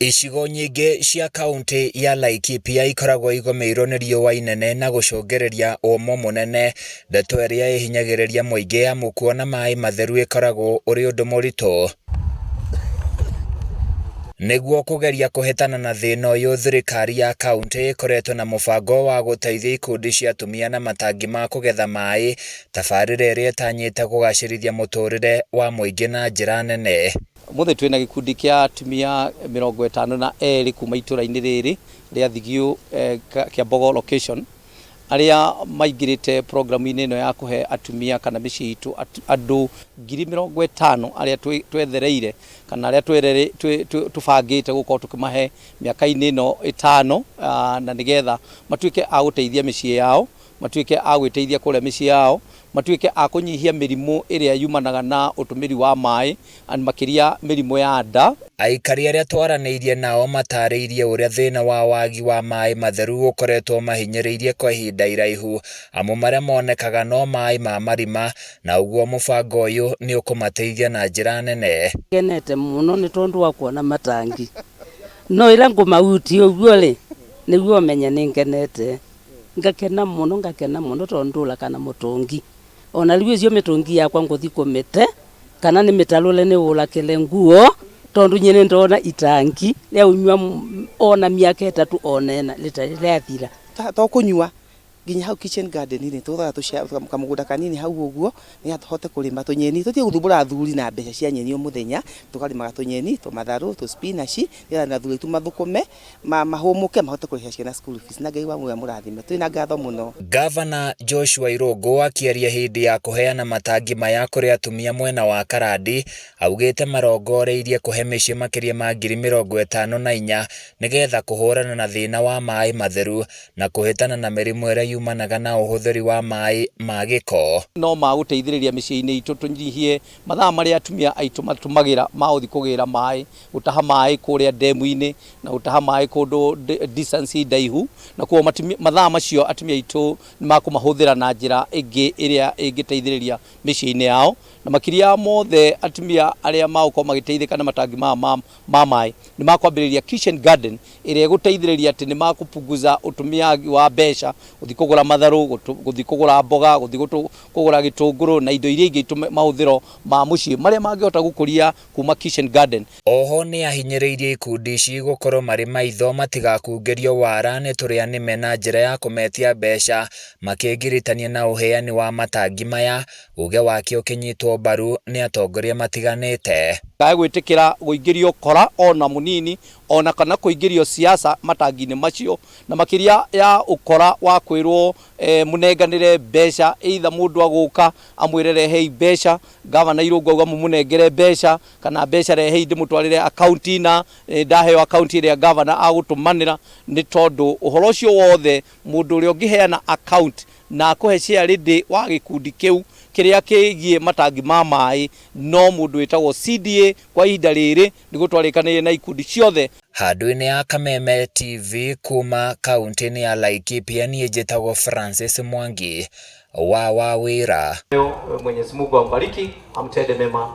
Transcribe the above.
Icigo nyingĩ cia kaunti ya Laikipia ikoragwo igũmĩirwo nĩ riũa inene na gũcũngĩrĩria ũmũ mũnene, ndeto ĩrĩa ĩhinyagĩrĩria mũingĩ amu kuona maĩ matheru ĩkoragwo ũrĩ ũndũ mũritũ. Nĩguo kũgeria kũhĩtana na thĩna ũyũ, thirikari ya kaunti ĩkoretwo na mũbango wa gũteithia ikundi cia atumia na matangi ma kũgetha maĩ, tabarĩra ĩrĩa ĩtanyĩte kũgacĩrithia mũtũrĩre wa mũingĩ na njĩra nene. Ũmũthĩ twĩna gĩkundi kĩa atumia 52 kuma itũra-inĩ rĩrĩ rĩa Thigiũ, Kĩambogo location, arĩa maingĩrĩte programu-inĩ ĩno ya kũhe atumia kana mĩciĩ itũ andũ 50,000 arĩa twethereire kana arĩa tũbangĩte gũkorwo tũkĩmahe mĩaka-inĩ ĩno 5, na nĩgetha matuĩke a gũteithia mĩciĩ yao, matuĩke a gwĩteithia kũrĩa mĩciĩ yao, matuĩke a kũnyihia mĩrimũ ĩrĩa yumanaga na ũtũmĩri wa maĩ, and makĩria mĩrimũ ya nda. Aikari arĩa twaranĩirie nao matarĩirie ũrĩa thĩna wa wagi wa maĩ matheru ũkoretwo mahinyĩrĩirie kwa ihinda iraihu, amu marĩa monekaga no maĩ ma marima, na ũguo mũbango ũyũ nĩ ũkũmateithia na njĩra nene. Ngenete mũno nĩ tondũ wa kuona matangi, no ĩrĩa ngũmautia ũguo rĩ, nĩguo menye nĩ ngenete, ngakena mũno, ngakena mũno tondũ ndũraga na mũtũngi. Ona rĩu icio mĩtũngi yakwa ngũthi kũmĩte kana nĩ mĩtarũre nĩ ũrakĩre nguo, tondũ nyĩ nĩ ndona itangi rĩa unyua ona mĩaka 3 ona 4 rĩtarĩ rĩathira. To kũnyua nginya hau kitchen garden-inĩ tũgũraga kamũgũnda kanini hau ũguo nĩgetha tũhote kũrĩma tũnyeni, tũtige gũthumbũra athuri na mbeca cia nyeni o mũthenya, tũkarĩmaga tũnyeni, tũmatharũ, tũ spinach, nĩgetha na athuri aitũ mathũkũme, mahũmũke mahote kũrĩhĩra ciana school fees, na Ngai wa muoyo amũrathime. Twĩna ngatho mũno. Gavana Joshua Irũngũ akĩaria hĩndĩ ya kũheana matangi maya kũrĩ atumia mwena wa Karandi, augĩte marongoreirie kũhe mĩciĩ makĩria ma 54,000 nĩgetha kũhũrana na thĩna wa maĩ matheru na kũhĩtana na mĩrimũ ĩrĩa yumanaga na ũhũthĩri wa maĩ ma gĩko. No magũteithĩrĩria mĩciĩ-inĩ itũ tũnyihie mathaa marĩa atumia aitũ matũmagĩra ma gũthiĩ kũgĩra maĩ, gũtaha maĩ kũrĩa ndemu-inĩ na gũtaha maĩ kũndũ distance ndaihu, na koguo mathaa macio atumia aitũ nĩ makũmahũthĩra na njĩra ĩngĩ ĩrĩa ĩngĩteithĩrĩria mĩciĩ-inĩ yao, na makĩria mothe atumia arĩa magũkorwo magĩteithĩka na matangi maya ma maĩ nĩ makwambĩrĩria kitchen garden ĩrĩa ĩgũteithĩrĩria atĩ nĩ makũpunguza ũtũmĩagi wa mbeca gũthiĩ kũgũra matharũ, gũthiĩ kũgũra mboga, gũthiĩ kũgũra gĩtũngũrũ na indo iria ingĩ mahũthĩro ma mũciĩ marĩa mangĩhota gũkũria kuma kitchen garden. Oho nĩ ahinyĩrĩirie ikundi ici gũkorwo marĩ maitho matigakungĩrio wara nĩ tũrĩa nĩme na njĩra ya kũmetia mbeca makĩgiritania na ũheani wa matangi maya, uge wake ũkĩnyitwo mbaru nĩ atongoria matiganĩte. Kae gwĩtĩkĩra kũingĩrio ũkora ona mũnini ona kana kũingĩrio siasa matangi-inĩ macio, na makĩria ya ũkora wa kwĩrwo mũnenganĩre mbeca, either mũndũ agũka amwĩre rehei mbeca, gavana Irũngũ auga mũmũnengere mbeca, kana mbeca rehei ndĩmũtwarĩre akaunti na ndaheo akaunti ĩrĩa gavana agũtũmanĩra, nĩ tondũ ũhoro ũcio wothe mũndũ ũrĩa ũngĩheana account na akũhe chairlady wa gĩkundi kĩu kĩrĩa kĩgiĩ matangi ma maĩ no mũndũ wĩtagwo CDA kwa ihinda rĩrĩ nĩguo twarĩkanĩire na ikundi ciothe. Handũ-inĩ ya Kameme TV kuma kaunti-inĩ ya Laikipia, niĩ njĩtagwo Francis Mwangi wa Wawĩra. Mwenyezi Mungu ambariki, amtende mema.